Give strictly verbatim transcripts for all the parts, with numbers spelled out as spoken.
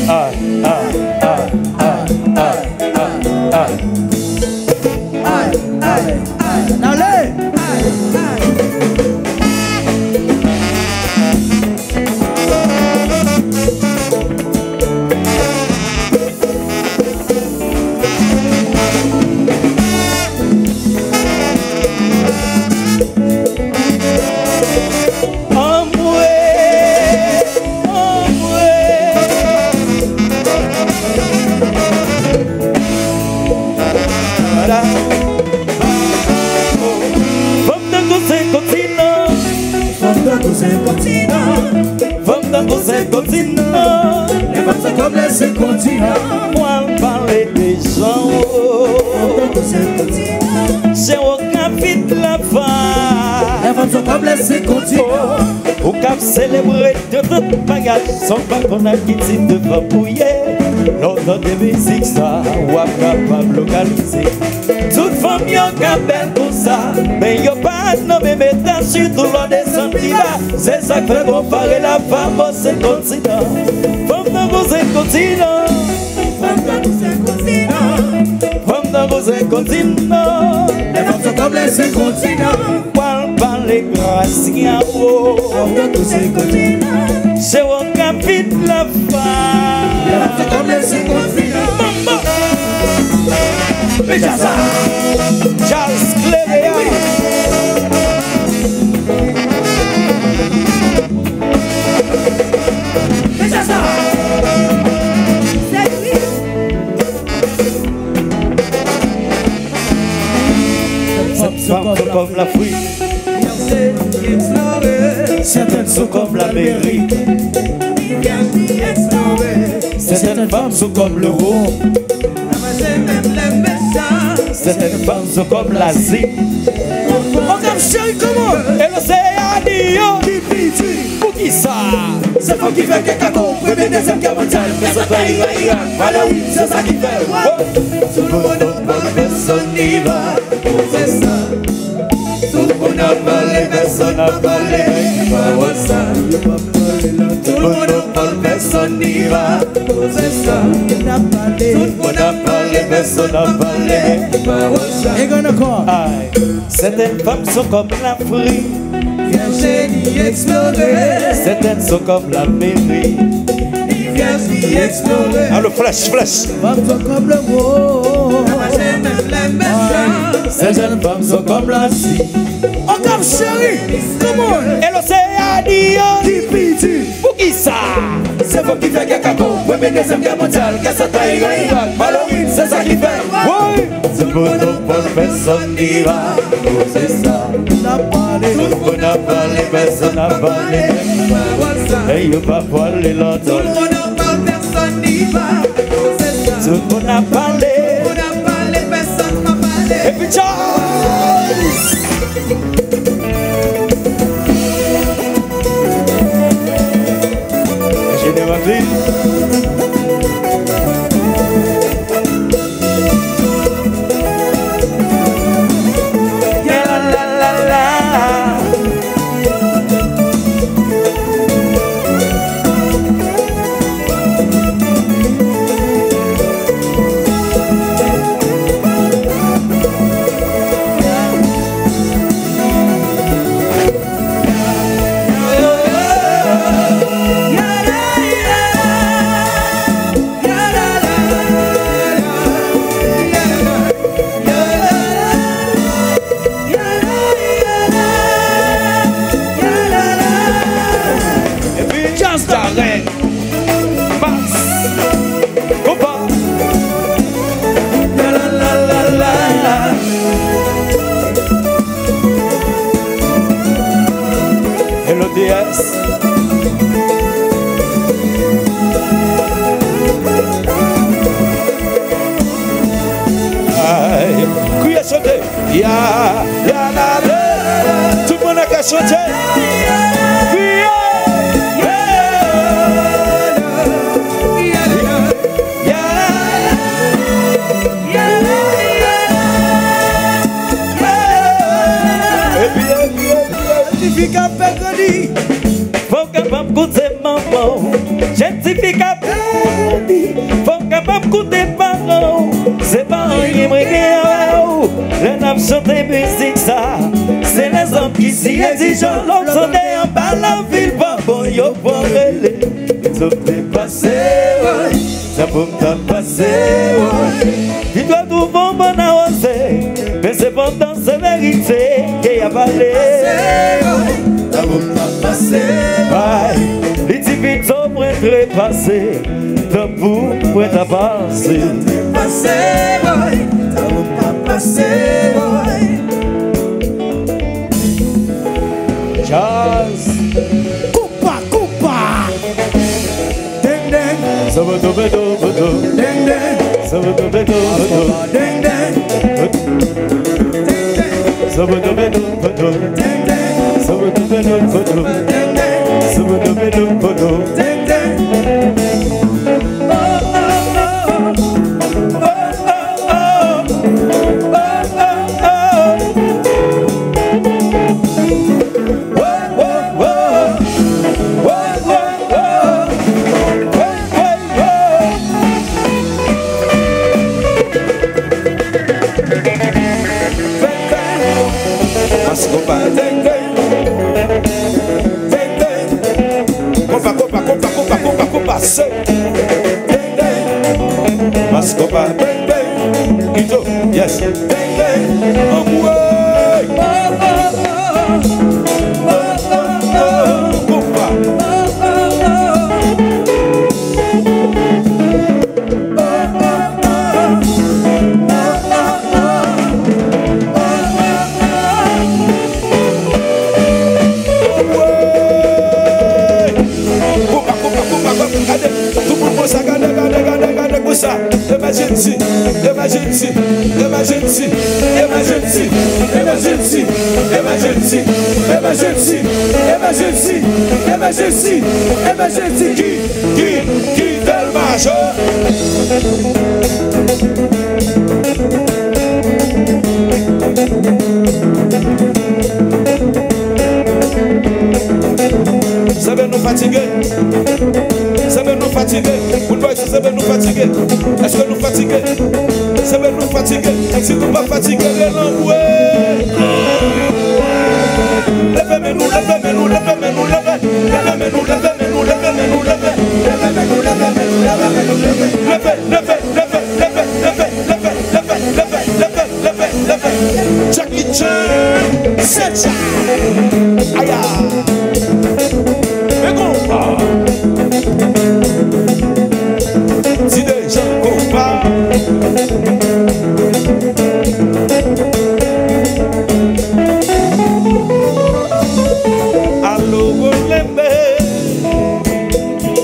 Ay, ay, ay, ay, ay, ay, ay. Ay, ay, ay, n ale! Ay, ay. Anmwe, anmwe. Fanm tankou Senk Kontinan. Fanm tankou Senk Kontinan. Fanm tankou Senk Kontinan. Lè fanm se kòb lè Senk Kontinan. Mwen pale de jan o. Fanm tankou Senk Kontinan. Jan o ka vit la fwa. Lè fanm se kòb lè Senk Kontinan. Ou k ap selebre de tout bagay, san w pa konn ak ki tip de fanm ou ye. Lè w tande mizik sa, w ap kapab lokalize. Tout fanm yo ka bèl konsa, men yo pa nan menm eta, sitou lè w desann pi ba. Se sa k fè konpare la fanm o Senk Kontinan. Fanm tankou Senk Kontinan. Fanm tankou Senk Kontinan. Fanm tankou Senk Kontinan. Lè fanm se kòb lè Senk Kontinan. Pral pale grasya o. Fanm tankou Senk Kontinan. Se w k ap vit la fwa. Lè fanm se kòb lè Senk Kontinan. Manman. Mete sa. Charles Cléry. Mete sa. Sètèn fanm se kòb Lafrik. Sètèn se kòb Lamerik. Sètèn fanm se kòb Lewòp. Sètèn fanm se kòb Lazi. Okap cheri, come on! E lè se a di yo ki pi di. Poukisa? Se fanm ki fè gè kako, premye, dezyèm gè mondyal, gè santa Iran, Irak, Malawi, se sa ki fè. Sou monopòl pèsonn ni va, se sa. Tout moun ap pale, pèsonn ap pale, pawòl sa. Sou monopòl pèsonn ni va, se sa. Tout moun ap pale, pèsonn ap pale, pawòl sa. Ay, sètèn fanm se kòb Lafrik. Vèjè li eksplore. Sètèn se kòb Lamerik. Li vyèj li eksplore. Alo, flèch, flèch. Fanm se kòb Lewòp. Sètèn fanm se kòb Lazi. Okap cheri, come on. E lè se a di yo ki pi di. Poukisa? Se fanm ki fè gè kako, premye, dezyèm gè mondyal, gè santa Iran, Irak, Malawi, se sa ki fè. Woy! Sou monopòl pèsonn ni va, se sa. Tout moun ap pale, pèsonn ap pale. E yo pa pale lontan. Tout moun ap pale, pèsonn ni va, se sa. Tout moun ap pale. Tout moun ap pale, pèsonn pa pale. Epi Charles! Enjenyè Maclean. Epi Just Talent. Max. Konpa. Hello, D S. Ay, kriye, chante. Ya, ya, la, la. Tout moun nan ka chante. Kriye. Ya, ya, ya, la, la. Epi, epi, epi, epi. Jèn tifi k ap fè grandi. Fò w kapab koute manman w. Jèn tifi k ap Fò w kapab koute paran w. Se pa anyen mwen gen avè w. Lè n ap chante mizik sa, se lèzòm ki siye Dijon, lòt sante anba lavil pa bon, yo pran rele. Zòt te pase, woy. Sa pou m ta pase, woy. Li dwe twouve yon bòn awoze. Men sepandan, se verite ke y ap pale. Sa pou m ta pase, woy. Li di pito mwen trepase. Tanpri mwen ta pase. Pase, woy. Sa pou m ta pase, woy. Jazz. Koupa, koupa. Deng, deng. Sobotobotoboto. Deng, deng. Sobotobotoboto. Deng, deng. Sobotobotoboto. Deng, deng. Sobotobotoboto. Deng, deng. Sobotobotoboto. Deng, deng. Oh, oh, oh. Oh, oh, oh. Oh, oh, oh. Mas konpa, tenten. Tenten. Konpa, konpa, konpa, konpa, konpa, konpa, se. Tenten. Mas konpa, tenten. Ito, yes. Tenten. Anmwe. Konpa. Koupa, koupa, koupa, koupa, gade, tout moun konsa, gade, gade, gade, gade, konsa. Emergency, emergency, emergency, emergency, emergency, emergency, ki, ki, ki Dèlma jwe. Senben nou fatige. Senben nou fatige. Bout bòy, senben nou fatige. Èske nou fatige? Senben nou fatige. Si nou pa fatige, rele anmwe. Leve men nou, leve men nou, leve men nou, leve. Leve men nou, leve men nou, leve men nou, leve. Leve men nou, leve men nou, leve men nou, leve. Leve, leve, leve, leve, leve, leve, leve, leve, leve, leve. Jackie Chan, Secha. Aya. Ego. Ti dejan konpa. Alo, Wolembe.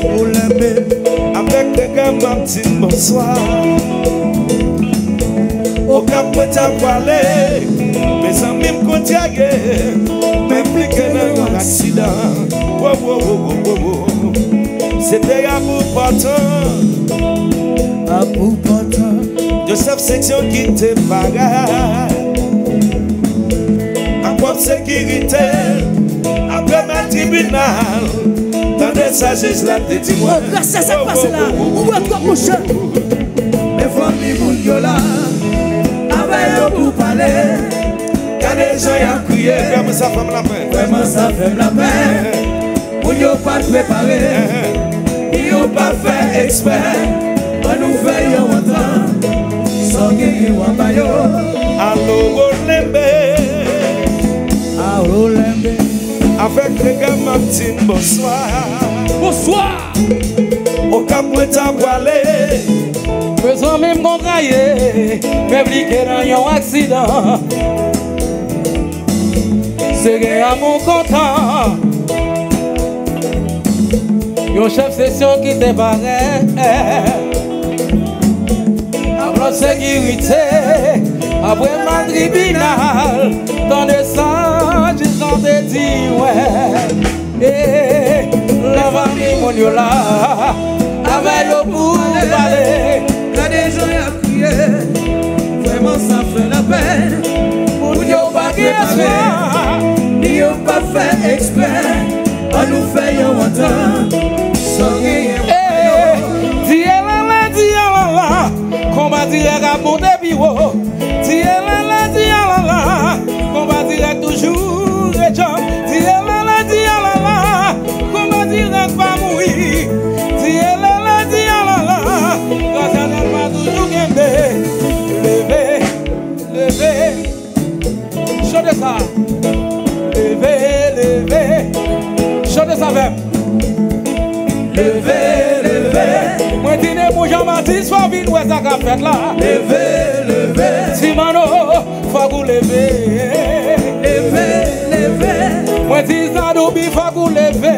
Wolembe. Avèk regrè m ap di n bonswa. Okap mwen ta pwale. Mezanmi m konn dyage. M enplike nan yon aksidan. Wo, wo, wo. Se te a pou pòtan. A pou pòtan. Yon chèf seksyon ki te parèt ak wòb sekirite. Apre m al tribinal, tande sa jij la te di mwen. Oh, gras a sa k pase la, ou bwè twòp, monchè. Men fanmi moun yo la, avè yo pou pale. Gade jan y ap kriye. Vrèman, sa fè m lapenn. Vrèman, sa fè m lapenn. Moun yo pa t prepare, ni yo pa fè ekspre. Ann ouvè yon antant, sa w genyen w a ba yo. Alo, Wolembe. Alo, Wolembe. Avèk regrè m ap di n bonswa. Bonswa. Okap mwen ta pwale. Mezanmi m konn kaye, m enplike nan yon aksidan. Se gen yon moun kontan. Yon chèf seksyon ki te parèt. Ak lòt sekirite. Apre m al tribinal. Tande sa jij lan te di, wè. E, la fanmi moun yo la, avè yo pou pale. Gade jan y ap kriye, vrèman sa fè lapenn. Moun yo pa prepare, ni yo pa fè ekspre. Ann nou fè yon antant, san genyen. E, Ap monte pi wo. Di elele, di alala. Konba dirèk toujou ret djanm. Di elele, di alala. Konba dirèk pa mouri. Di elele, di alala. Gras a Dèlva toujou kenbe. Leve, leve. Chante sa. Leve, leve. Chante sa avè m. Leve, leve. Mwen di Nemou Jan Batis, fò w vin wè sa k ap fèt la. Leve, leve. Ti Manno, fòk ou leve. Leve, leve. Mwen di Zadoubi, fòk ou leve.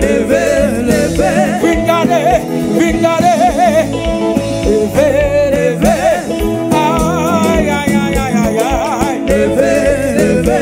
Leve, leve. Vin gade, vin gade. Leve, leve. Ay, ay, ay, ay, ay, ay. Leve, leve.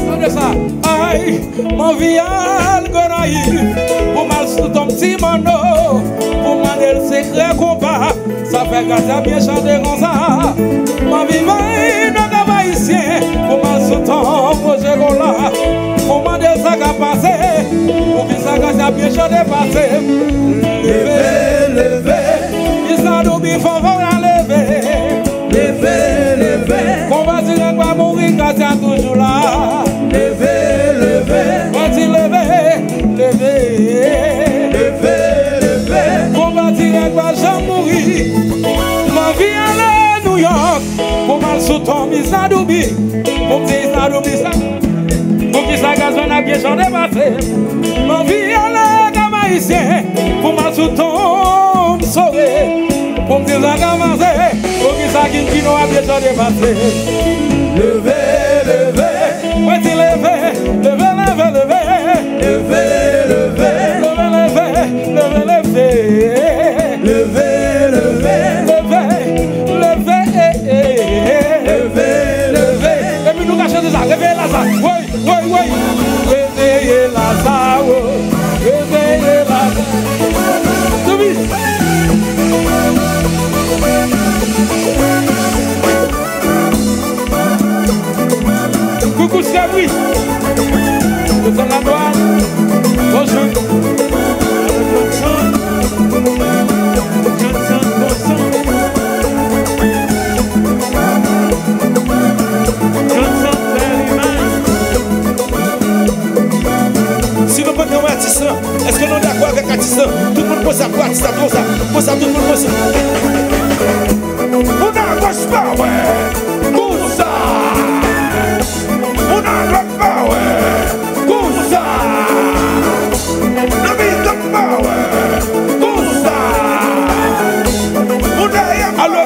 Tande sa. Ay, m anvi al Gonayiv pou m al sou tonm Ti Manno, pou m mande l sekrè konba. Sa fè Gracia byen chante konsa. M anvi bay nan Kap Ayisyen pou m al sou tonm Roger Gola, pou m mande l sa k ap pase. Poukisa Gracia byen chante pase? Leve, leve. Ti Zadoubi, fò, fò w leve. Leve, leve. Konba dirèk pa mouri, Gracia toujou la. Leve, leve. Mwen di leve, leve. Leve, leve. Konba dirèk pa janm mouri. M anvi ale Nouyòk pou m al sou tonm Zadoubi, pou m di Zadoubi sa. Poukisa Gazman ap byen chante pase? M anvi ale Kap Ayisyen pou m al sou tonm Sore, pou m di sa k ap pase. Poukisa King Pino ap byen chante pase? Leve, leve. Mwen di leve, leve, leve, leve. Leve, leve. Leve, leve, leve, leve. Leve, leve. Leve, leve, eh, eh. Leve, leve. Epi nou ka chante sa, reveye Laza. Woy, woy, woy. Reveye Laza, wo. Reveye Laza. Soubi. Koukou Sebri. Desann la dwat. Bonjou. Si nou kontan wè atis lan, èske nou dakò avèk atis lan? Tout moun konsa pou atis la, konsa, konsa, tout moun konsa. Moun a goch pa wè, konsa. Moun a dwat pa wè, konsa. Nan mitan pa wè, konsa. Moun dèyè pa wè.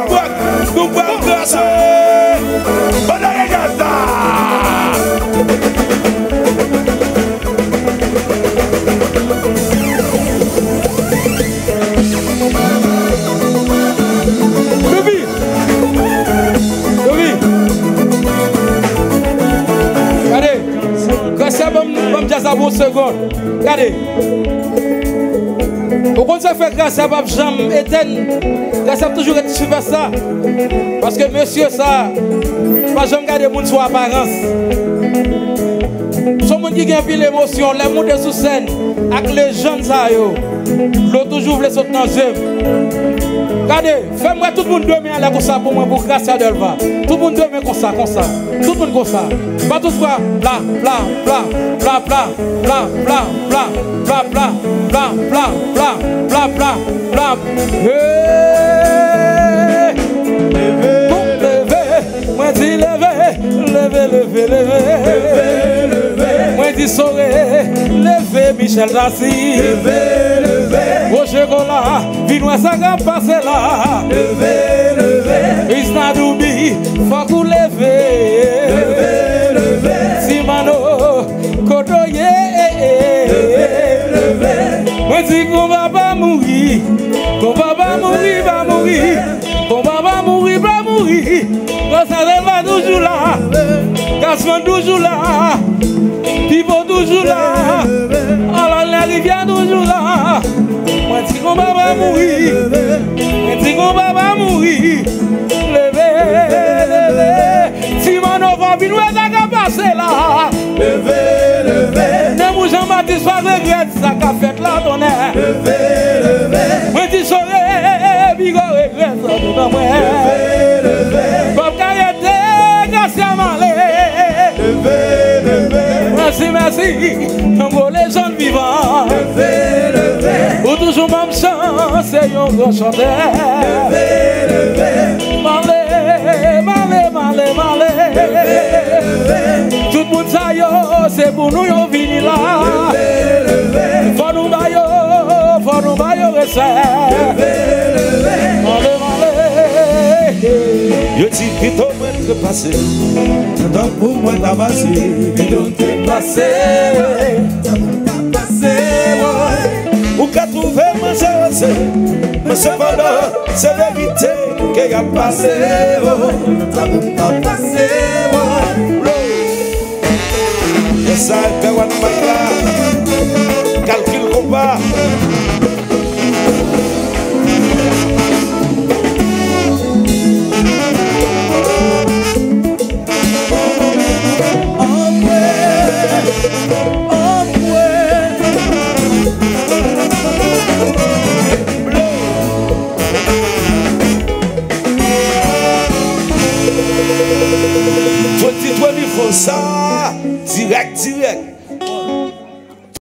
Nou pral grase. Pandan regata. Youpi! Youpi! Gade, Gracia ban m, ban m djaz la pou yon segonn. Gade. Ou konn sa k fè Gracia p ap janm etèn? Gracia ap toujou ret sipèsta. Paske mesye sa pa janm gade moun sou aparans. Se yon moun ki gen anpil emosyon. Lè l moute sou sèn ak lejann sa yo, dlo toujou vle sot nan zye m. Gade, fè m wè tout moun de men anlè konsa pou mwen, pou Gracia Delva. Tout moun de men konsa, konsa. Tout moun konsa. Bat tout bra, pla, pla, pla, pla, pla. Hey! Bon, leve, mwen di leve, leve, leve, leve. Leve, leve. Mwen di Sore, leve, Michel Darcy. Leve, leve. Roger Gola, vin wè sa k ap pase la. Leve, leve. Isna Doubi, fòk ou leve. Leve, leve. Ti Manno, kote w ye? Leve, leve. Mwen di konba pa mouri. Konba pa mouri, pa mouri. Konba pa mouri, pa mouri. Roger Delva toujou la. Gazzman toujou la. Pipo toujou la. Alan Larivière toujou la. Mwen di konba pa mouri. Mwen di konba pa mouri. Leve, leve. Ti Manno, fò w vin wè sa k ap pase la. Leve, leve. Nemou Jan Batis pa regrèt sa k ap fèt la, tonnè. Leve, leve. Mwen di Sore, pi gwo regrè sa tout an mwen. Tango lejand vivan. Ou toujou ban m chans, se yon gran chantè. Male, male, male, male. Tout moun sa yo, se pou nou yo vini la. Fò nou ba yo, fò nou ba yo respè. Male, male. Yo di pito mwen trepase, tantan pou mwen ta pase. Pito m trepase, ta pase, woy. Ou ka twouve manje ranse, men sepandan, se verite ke y ap pase, oh. Sa m pa pase, woy. Yes I, Pè One Mike la. Kalkil konpa. Anmwe, anmwe. Twenty twenty-four sa, dirèk, dirèk.